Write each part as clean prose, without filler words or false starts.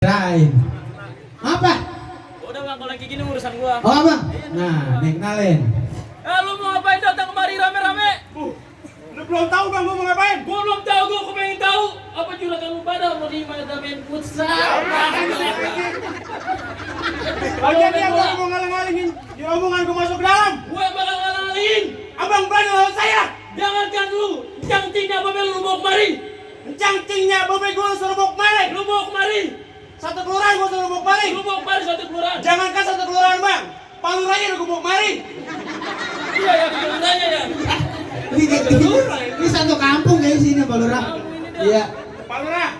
Kirain. Apa? Udah bang, kalau lagi gini urusan gua. Oh abang? Nah, nih kenalin. Lu mau ngapain datang kemari rame-rame? Lu belum tahu bang gua mau ngapain? Gua belum tahu, gua pengen tahu. Apa juragan lu pada mau di mana main futsal? Bagian dia gua mau ngalang-ngalingin. Di omongan gua masuk ke dalam. Gua bakal ngalangin. Abang berani lawan saya. Jangankan lu, cangtingnya Babel lu bawa kemari. Cangtingnya bobek gua suruh bawa kemari. Lu bawa kemari. Satu kelurahan gua suruh bawa kemari. Lu bawa kemari satu kelurahan. Jangankan satu kelurahan bang. Paluranya udah gua bawa kemari. Iya ya, kelurahannya ya. Ini satu kampung guys ini Pak Lurah. Iya. Palurah,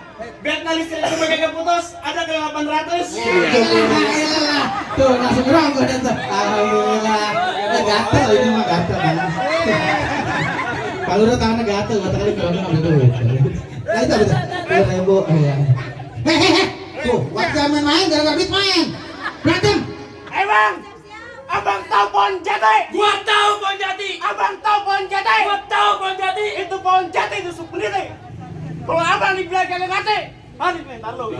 biar tali listrik gua kagak putus. Ada ke 800. Alhamdulillah. Tuh langsung ronggo dan tuh. Alhamdulillah. Gatel ini mah gatel kan. Pak Lurah tangannya gatel, kata kali kalau nggak ada duit. Nah itu betul. 2.000. Iya. Hehehe. Tuh, waktu main gara-gara duit main. Berantem. Bang, abang tahu pohon jati? Gua tahu pohon jati. Abang tahu pohon jati? Gua tahu pohon jati. Itu pohon jati itu sendiri. Kalau abang dibilang kagak ngerti, mari mentar lu.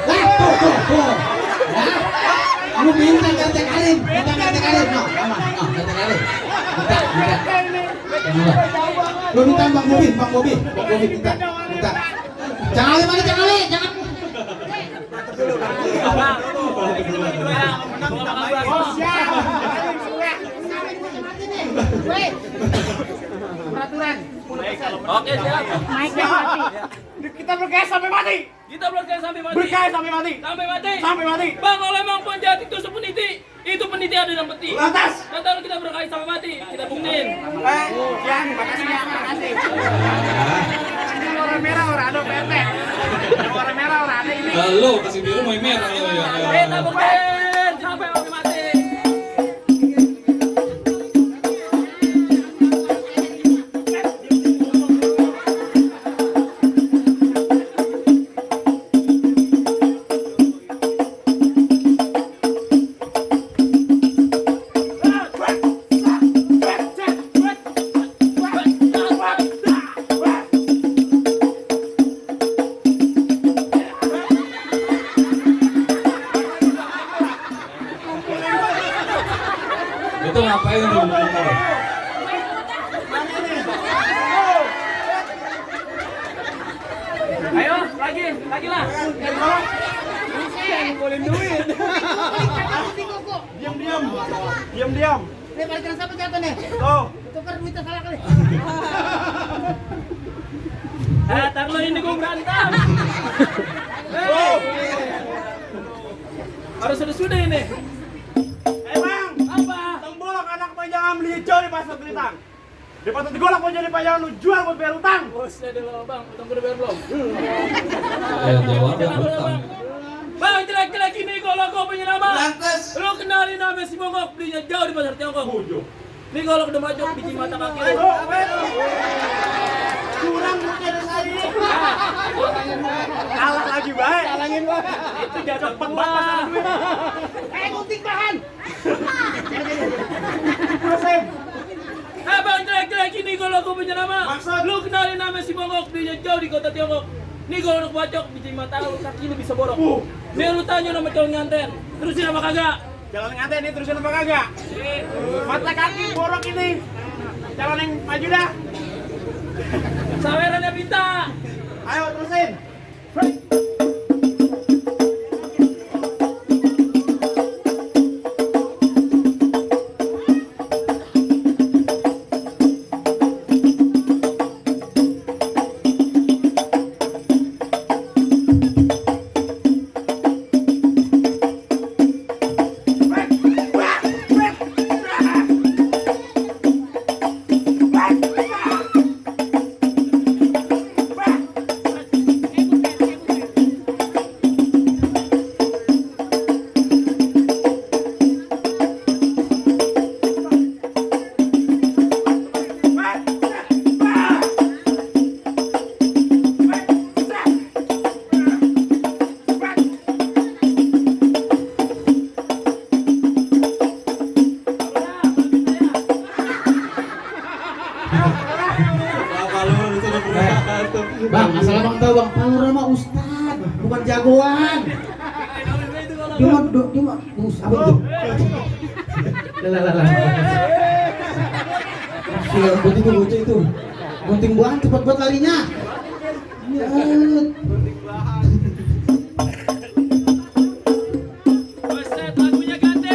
Tuh. Lu minta ganti karin, minta ganti karin. No, aman. No, ganti karin. Minta. Lu minta Bang Bobi minta. Jangan kali, jangan. Peraturan. Oke, siap. Naiknya mati. Kita berkaya sampai mati. Kita berkaya sampai mati. Berkaya sampai mati. Sampai mati. Sampai mati. Bang, kalau emang pohon jati itu sepeniti, itu peniti ada dalam peti. Lantas. Nanti kalau kita berkaya sampai mati, kita buktiin. Yang makasih ya, makasih. Ini warna merah orang ada PT. Warna merah orang ada ini. Halo, kasih biru mau merah lo ya. Kita buktiin sampai mati. Itu ngapain lu? Ayo, lagi lah. Diam. Ini balikan siapa jatuh nih? Tuh. Tukar duitnya salah kali. Tar lo ini gua berantem. Harus sudah ini. Bang, Apa? tengbolak anak panjangan beli hijau di pasar Belitang. Di patut digolak mau jadi panjangan lu jual buat bayar utang. Bos, dulu bang, utang gua udah bayar belum? Ya jawab ya utang. Bang, jelek-jelek ini kalau kau punya nama. Lantas. Lu kenalin nama si Bongkok, belinya jauh di pasar Tiongkok. Ini kalau udah majok biji mata kaki. Kurang mungkin saya. Kalah lagi baik. Kalangin baik. Itu jatuh cepet banget pasar duit. Gunting bahan. Terus Bang, jelek-jelek ini kalau kau punya nama. Maksud? Lu kenalin nama si Bongkok, belinya jauh di kota Tiongkok. Ini kalau lu bacok biji mata lu, kaki lu bisa borok. Nih lu tanya nama calon nganten, terusin apa kagak? jalan nganten ini terusin apa kagak? Mata kaki borok ini. Calon yang maju dah. Sawerannya minta. Ayo terusin. jagoan. Cuma, apa itu? Lah. Siapa bocah itu? Gunting buah cepat buat larinya. Ya. Buset, lagunya ganti.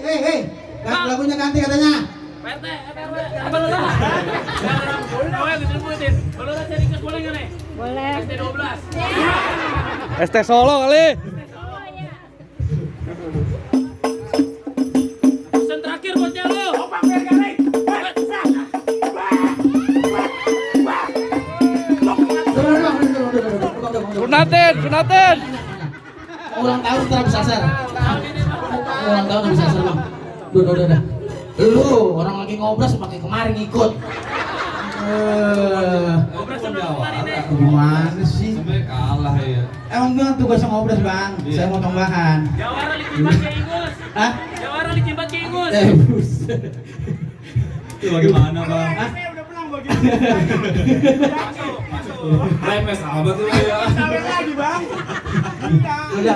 Hei. Lagunya ganti katanya. PT, apa lu lah? Boleh disebutin. Kalau udah cari kes boleh nggak nih? Boleh. ST12. ST Solo kali. Pesan terakhir buat lo. Sunatin. Ulang tahun ntar kesasar. Ulang tahun habis kesasar bang. Udah. Lu orang lagi ngobras pakai kemarin ikut. Ngobras sama kemarin nih. Gimana sih? Sampai kalah ya. Emang gimana tugas ngobras bang? Iya. Saya mau tambahan. Jawara licimbat ke Ingus. Hah? Jawara licimbat ke Ingus. Buset. Itu bagaimana bang? Hah? Remes apa tuh ya? Udah.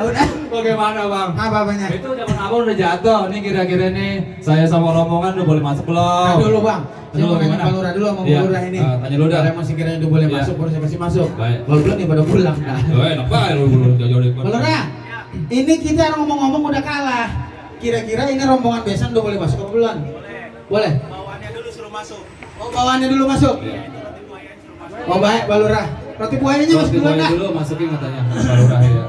Bagaimana bang? Apa-apanya? Itu zaman abang udah jatuh. Nih kira-kira nih saya sama rombongan udah boleh masuk belum? Dulu bang. Saya Dulu mau tanya gimana? Pak Lurah dulu sama Bu Iya. Lurah ini. Tanya lu dah. Kalau masih kira udah boleh Iya. masuk, baru saya kasih masuk. Baik. Kalau belum nih pada pulang dah. Enak banget lu jauh-jauh dari Pak Lurah, ini kita ngomong-ngomong udah kalah. Kira-kira ini rombongan besan udah boleh masuk apa belum? Boleh. Bawaannya dulu suruh masuk. Oh, bawaannya dulu masuk. Oh baik, Pak Lurah. Roti buahnya masuk Roti duluan buahnya dah. dulu masukin katanya. Pak Lurah ya.